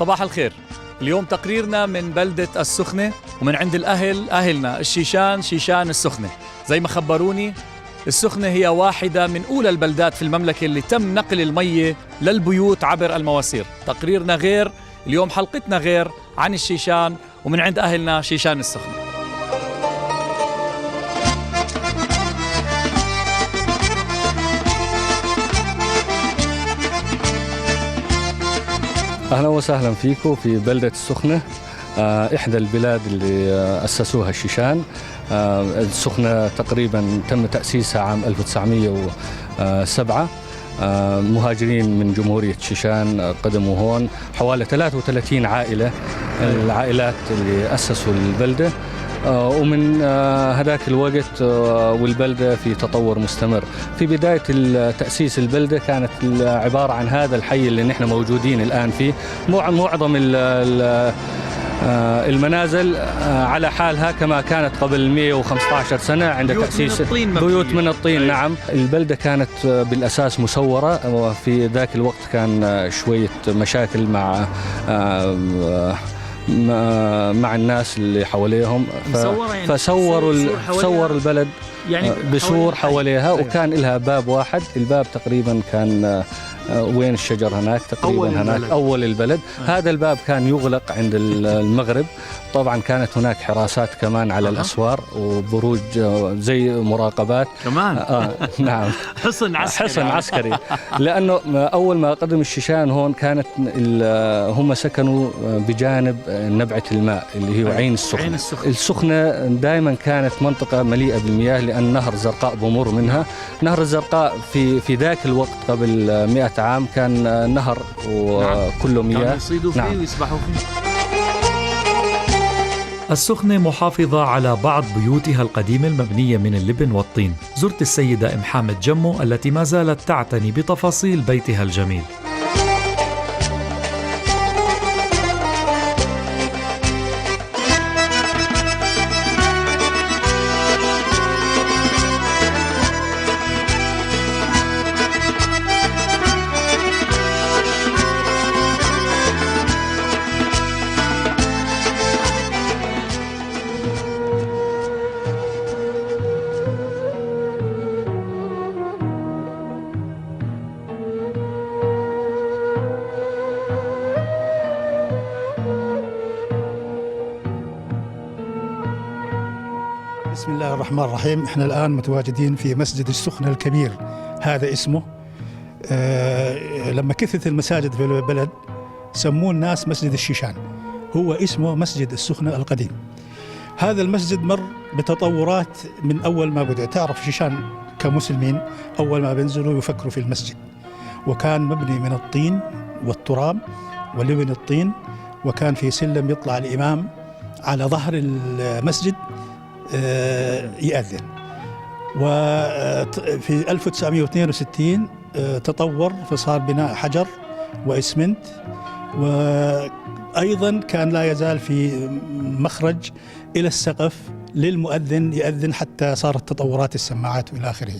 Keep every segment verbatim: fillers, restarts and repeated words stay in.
صباح الخير. اليوم تقريرنا من بلدة السخنة، ومن عند الأهل، أهلنا الشيشان، شيشان السخنة. زي ما خبروني، السخنة هي واحدة من أولى البلدات في المملكة اللي تم نقل المية للبيوت عبر المواسير. تقريرنا غير، اليوم حلقتنا غير عن الشيشان، ومن عند أهلنا شيشان السخنة. أهلًا وسهلًا فيكم في بلدة السخنة، آه، إحدى البلاد اللي، آه، أسسوها الشيشان. آه، السخنة تقريبًا تم تأسيسها عام ألف وتسعمية وسبعة. آه، مهاجرين من جمهورية شيشان، آه، قدموا هون. حوالي ثلاثة وثلاثين عائلة، العائلات اللي أسسوا البلدة. آه، ومن، آه، هذاك الوقت، آه، والبلدة في تطور مستمر. في بداية ال-، تأسيس البلدة كانت ال-، عبارة عن هذا الحي اللي نحن موجودين الآن فيه. مع-، معظم ال-، ال-، آه، المنازل، آه، على حالها كما كانت قبل مية وخمستاشر سنة عند بيوت من تأسيس الطين مبنية. بيوت من الطين، أي. نعم. البلدة كانت، آه، بالأساس مسورة، وفي ذاك الوقت كان، آه، شوية مشاكل مع، آه، مع، مع الناس اللي حواليهم. ف-، مسورة يعني فسوروا سور، ال-، سور حواليها؟ سور البلد، يعني آه، بسور حواليها، حواليها، أيوة. وكان لها باب واحد. الباب تقريبًا كان، آه، آه، وين الشجر هناك، تقريبًا أول هناك، البلد. أول البلد. آه. هذا الباب كان يغلق عند ال-، المغرب. طبعًا كانت هناك حراسات كمان على أها. الأسوار وبروج، آه، زي مراقبات. كمان؟ آه، نعم. حصن عسكري حصن يعني. عسكري. لأنه أول ما قدم الشيشان هون كانت ال-، هم سكنوا بجانب نبعة الماء اللي هي أيوة. عين السخنة. عين السخنة. السخنة دائمًا كانت منطقة مليئة بالمياه لأن نهر زرقاء بمر منها. نهر الزرقاء في، في ذاك الوقت قبل مائة عام كان نهر نعم. وكله مياه. كانوا يصيدوا فيه نعم. ويسبحوا فيه. السخنة محافظة على بعض بيوتها القديمة المبنية من اللبن والطين. زرت السيدة أم حامد جمو التي ما زالت تعتني بتفاصيل بيتها الجميل. بسم الله الرحمن الرحيم. إحنا الآن متواجدين في مسجد السخنة الكبير، هذا اسمه. آه، لما كثرت المساجد في البلد، سموه الناس مسجد الشيشان، هو اسمه مسجد السخنة القديم. هذا المسجد مر بتطورات من أول ما بدأ. تعرف شيشان كمسلمين أول ما بينزلوا يفكروا في المسجد، وكان مبني من الطين والتراب ولبن الطين، وكان في سلم يطلع الإمام على ظهر المسجد، آه، يأذن. وفي ألف وتسعمية واثنين وستين، آه، تطور فصار بناء حجر وإسمنت، وأيضًا كان لا يزال في مخرج إلى السقف للمؤذن يأذن حتى صارت تطورات السماعات وإلى آخره.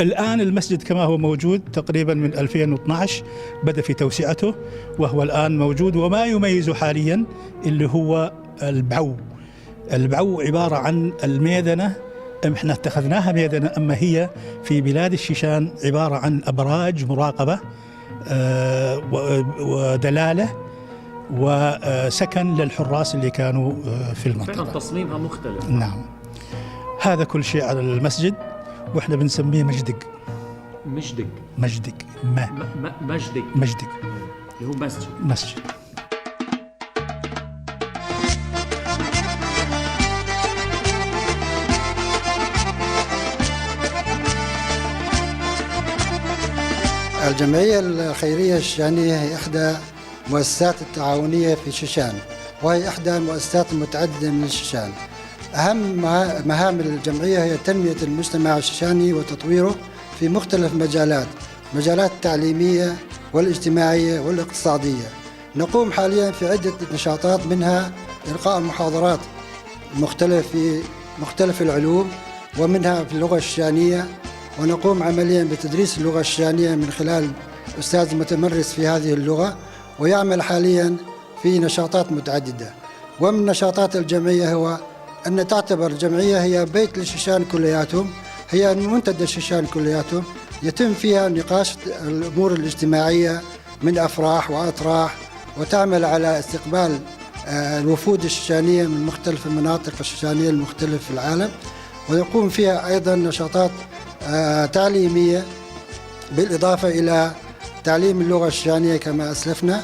الآن المسجد كما هو موجود تقريبًا من ألفين واثناعش بدأ في توسعته، وهو الآن موجود، وما يميزه حاليًا اللي هو البعو. البعو عبارة عن الميدنة، أم إحنا اتخذناها ميدنة، أما هي في بلاد الشيشان عبارة عن أبراج مراقبة، آه، و-، ودلالة وسكن للحراس اللي كانوا، آه، في المنطقة. فعلًا تصميمها مختلف. نعم. هذا كل شيء على المسجد، وإحنا بنسميه مجدق. مجدق. مجدق. ما. م-، م-، مجدق. مجدق. اللي هو مسجد. مسجد. الجمعية الخيرية الشيشانية هي إحدى المؤسسات التعاونية في الشيشان، وهي إحدى المؤسسات المتعددة من الشيشان. أهم مها-، مهام الجمعية هي تنمية المجتمع الشيشاني وتطويره في مختلف مجالات، مجالات التعليمية والاجتماعية والاقتصادية. نقوم حاليًا في عدة نشاطات، منها إلقاء محاضرات مختلف في مختلف العلوم، ومنها في اللغة الشيشانية، ونقوم عمليًا بتدريس اللغة الشيشانية من خلال أستاذ متمرس في هذه اللغة، ويعمل حاليًا في نشاطات متعددة، ومن نشاطات الجمعية هو أن تعتبر الجمعية هي بيت للشيشان كلياتهم، هي منتدى الشيشان كلياتهم، يتم فيها نقاش الأمور الاجتماعية من أفراح وأطراح، وتعمل على استقبال، آه، الوفود الشيشانية من مختلف المناطق الشيشانية المختلفة في العالم، ويقوم فيها أيضًا نشاطات، آه، تعليمية، بالإضافة إلى تعليم اللغة الشيشانية كما أسلفنا،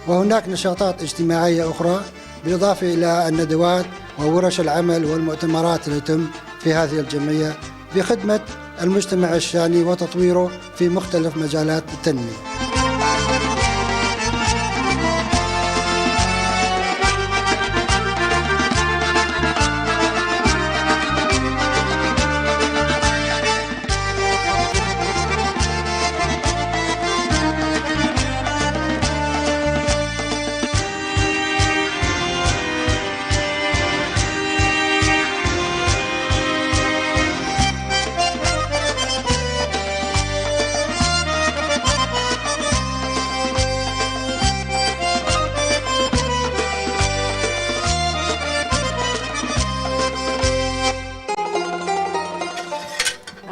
وهناك نشاطات اجتماعية أخرى، بالإضافة إلى الندوات وورش العمل والمؤتمرات التي تتم في هذه الجمعية بخدمة المجتمع الشيشاني وتطويره في مختلف مجالات التنمية.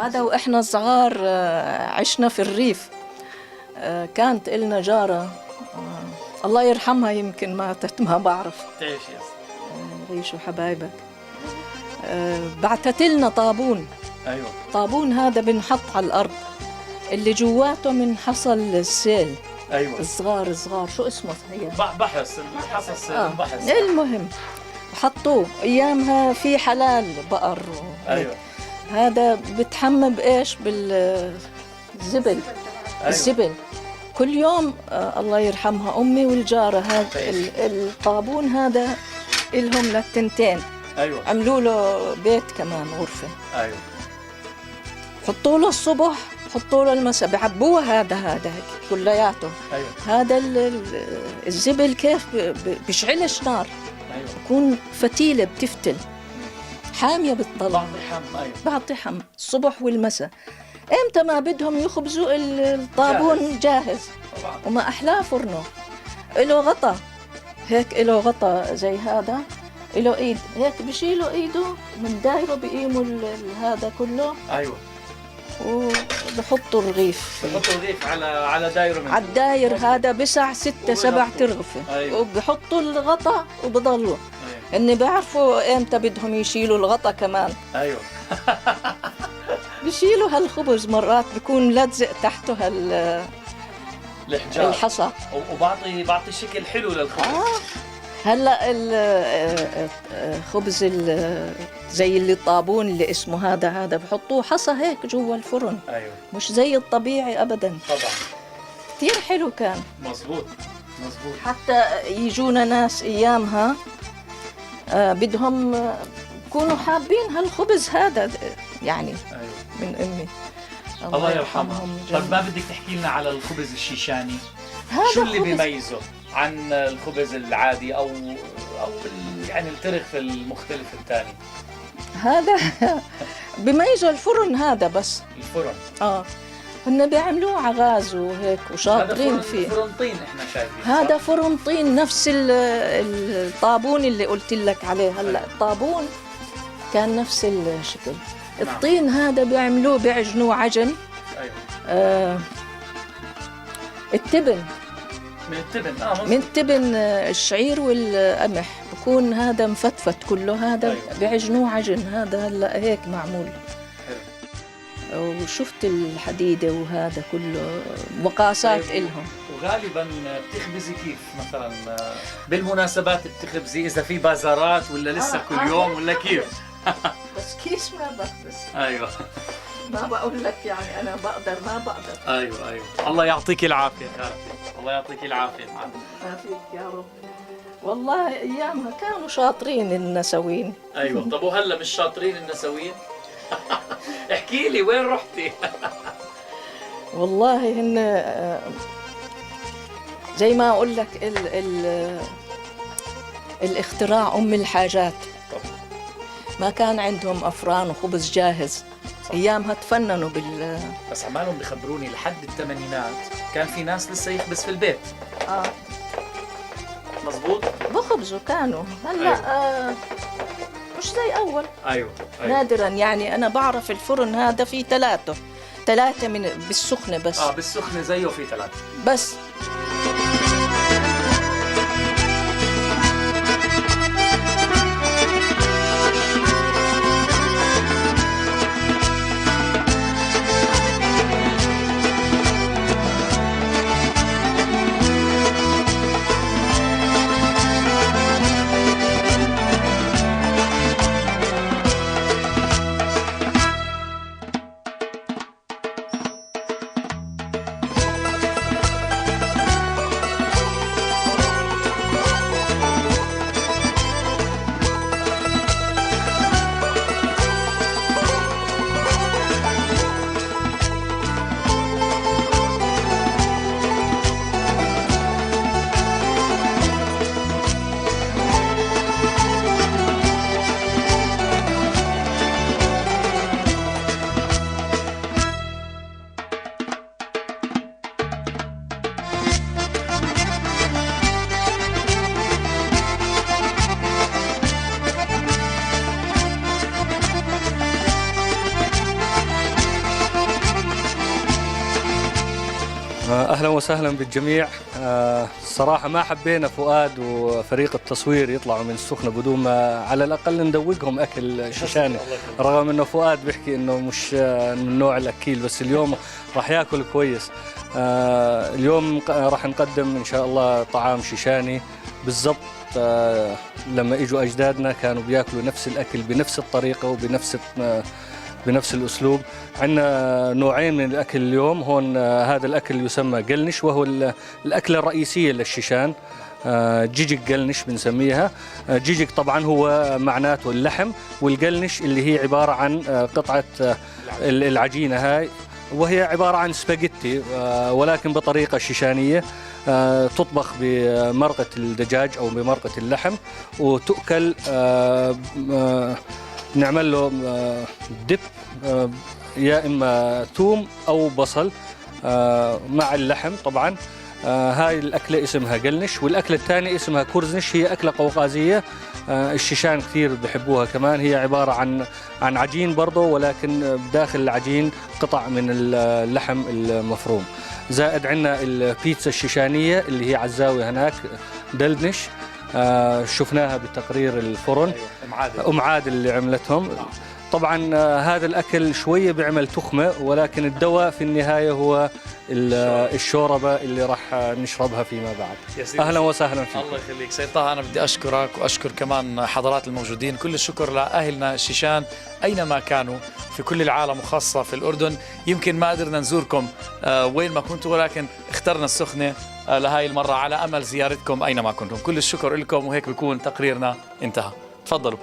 هذا وإحنا صغار، آه، عشنا في الريف. آه، كانت إلنا جارة، آه، الله يرحمها، يمكن ماتت، ما بعرف. تعيش يا أستاذ. آه، يعيشوا حبايبك. آه، بعتت لنا طابون. أيوة. طابون هذا بنحط على الأرض، اللي جواته من حصى السيل. أيوة. الصغار، الصغار، شو اسمه هي؟ بح-، بحص، الحصى السيل، آه. بحص. المهم، حطوه. أيامها في حلال بقر و-، أيوة. هذا بتحمى بإيش؟ بال-، الزبل. أيوة. الزبل. كل يوم، آه، الله يرحمها، أمي والجارة هاد، تعيش. ال-، الطابون هذا إلهم للتنتين. أيوة. عملوا له بيت كمان، غرفة. أيوة. حطوا له الصبح، حطوا له المساء، بعبوه هذا، هذا هيك كلياته. أيوة. هذا ال-، ال-، الزبل كيف ب-، ب-، بشعلش نار. أيوة. يكون فتيلة بتفتل. حامية بتطلع. بعطي حم، أيوة. بعطي حم. الصبح والمساء. إمتى ما بدهم يخبزوا ال-، الطابون جاهز. جاهز. طبعًا. وما أحلاه فرنه. إله غطا. هيك إله غطا زي هذا. إله إيد. هيك بشيلوا إيده من دايره بقيموا ال-، ال-، هذا كله. أيوة. وبحطوا الرغيف فيه. بحطوا الرغيف على، على دايره من على الداير هذا بسع ستة، سبع وبحطوا. ترغفة. أيوة. وبحطوا الغطا وبضلوا. أيوة. إني بعرفوا إمتى بدهم يشيلوا الغطا كمان. أيوة. بيشيلوا هالخبز مرات بيكون ملزق تحته هال-، الحجار. الحصى. و-، وبعطي، بعطي شكل حلو للخبز. آه. هلأ ال-، آه، آه، آه، خبز ال-، زي اللي الطابون اللي اسمه هذا، هذا بحطوه حصى هيك جوا الفرن. أيوة. مش زي الطبيعي أبدًا. طبعًا. كتير حلو كان. مزبوط، مزبوط. حتى يجونا ناس أيامها، آه، بدهم، آه، يكونوا حابين هالخبز هذا، يعني، أيوة. من أمي. الله الله يرحمها. يرحمهم طب، ما جميعًا. بدك تحكي لنا على الخبز الشيشاني؟ هذا شو اللي خبز بيميزه عن الخبز العادي أو، أو ال-، يعني، الترغف المختلف التاني؟ هذا بميزه الفرن هذا بس. الفرن. آه. هن بيعملوه ع غاز وهيك، هذا وشاطرين فرن، فيه. فرن طين إحنا شايفين، هذا صح؟ فرن طين، نفس ال-، الطابون اللي قلت لك عليه هلا. أيوة. الطابون كان نفس الشكل. نعم. الطين هذا بيعملوه، بيعجنوه عجن. أيوة. آه، التبن. من التبن، آه، مظبوط. من التبن، آه، الشعير والقمح. بكون هذا مفتفت كله، هذا أيوة. بيعجنوه عجن، هذا هلأ هيك معمول. حلو. وشفت الحديدة وهذا كله مقاسات طيب، و-، إلهم. وغالبًا بتخبزي كيف مثلًا؟ بالمناسبات بتخبزي إذا في بازارات ولا لسه آه، كل آه، يوم ولا كيف؟ بس كيس ما بخبز. أيوة. ما بقول لك يعني أنا بقدر، ما بقدر. أيوة، أيوة. الله يعطيك العافية خالتي. الله يعطيك العافية معلم. يعافيك يا رب. والله أيامها كانوا شاطرين النسوين. أيوة. طب وهلأ مش شاطرين النسوين؟ احكي لي، وين رحتي؟ والله هن، آه، زي ما أقول لك، ال-، ال-، الاختراع أم الحاجات. طبعًا. ما كان عندهم أفران وخبز جاهز. صح. أيامها تفننوا بال- بس عمالهم بخبروني لحد الثمانينات كان في ناس لسه يخبز في البيت. آه. مظبوط؟ بخبزوا كانوا. هلأ، أيوة. آه، مش زي أول. أيوة، أيوة. نادرًا، يعني، أنا بعرف الفرن هذا فيه تلاتة. تلاتة من، بالسخنة بس. آه، بالسخنة زيه في تلاتة. بس. آه، أهلًا وسهلًا بالجميع. آه، الصراحة ما حبينا فؤاد وفريق التصوير يطلعوا من السخنة بدون ما على الأقل ندوقهم أكل شيشاني. الله يخليك. رغم إنه فؤاد بيحكي إنه مش، آه، من نوع الأكيل، بس اليوم راح ياكل كويس. آه، اليوم ق-، راح نقدم إن شاء الله طعام شيشاني بالضبط. آه، لما إجوا أجدادنا كانوا بياكلوا نفس الأكل بنفس الطريقة وبنفس الت-، آه، بنفس الأسلوب. عندنا نوعين من الأكل اليوم. هون، آه، هذا الأكل يسمى قلنش، وهو ال-، الأكلة الرئيسية للشيشان. آه، جيجك قلنش بنسميها. آه، جيجك طبعًا هو معناته اللحم، والقلنش اللي هي عبارة عن، آه، قطعة، آه، ال-، العجينة هاي، وهي عبارة عن سباجيتي، آه، ولكن بطريقة شيشانية. آه، تطبخ بمرقة الدجاج أو بمرقة اللحم، وتؤكل، آه، آه، نعمل له، آه، دب، آه، يا إما ثوم أو بصل، آه، مع اللحم طبعًا. آه، هاي الأكلة اسمها قلنش، والأكلة الثانية اسمها كرزنش، هي أكلة قوقازية. آه، الشيشان كثير بحبوها كمان. هي عبارة عن، عن عجين برضو، ولكن بداخل العجين قطع من ال-، اللحم المفروم. زائد عنا البيتزا الشيشانية اللي هي عزاوي هناك، دلدنش. آه، شفناها بتقرير الفرن. أيوة، أم عادل. أم عادل اللي عملتهم. نعم. طبعًا، آه، هذا الأكل شوية بيعمل تخمة، ولكن الدواء في النهاية هو ال-، الشوربة. الشوربة اللي راح، آه، نشربها فيما بعد. يا سيدي. أهلًا وسهلًا فيكم. الله يخليك. سيد طه، أنا بدي أشكرك وأشكر كمان حضرات الموجودين. كل الشكر لأهلنا الشيشان أينما كانوا في كل العالم وخاصة في الأردن. يمكن ما قدرنا نزوركم، آه، وين ما كنتوا، ولكن اخترنا السخنة، آه، لهاي المرة على أمل زيارتكم أينما كنتم. كل الشكر لكم، وهيك بيكون تقريرنا انتهى. تفضلوا.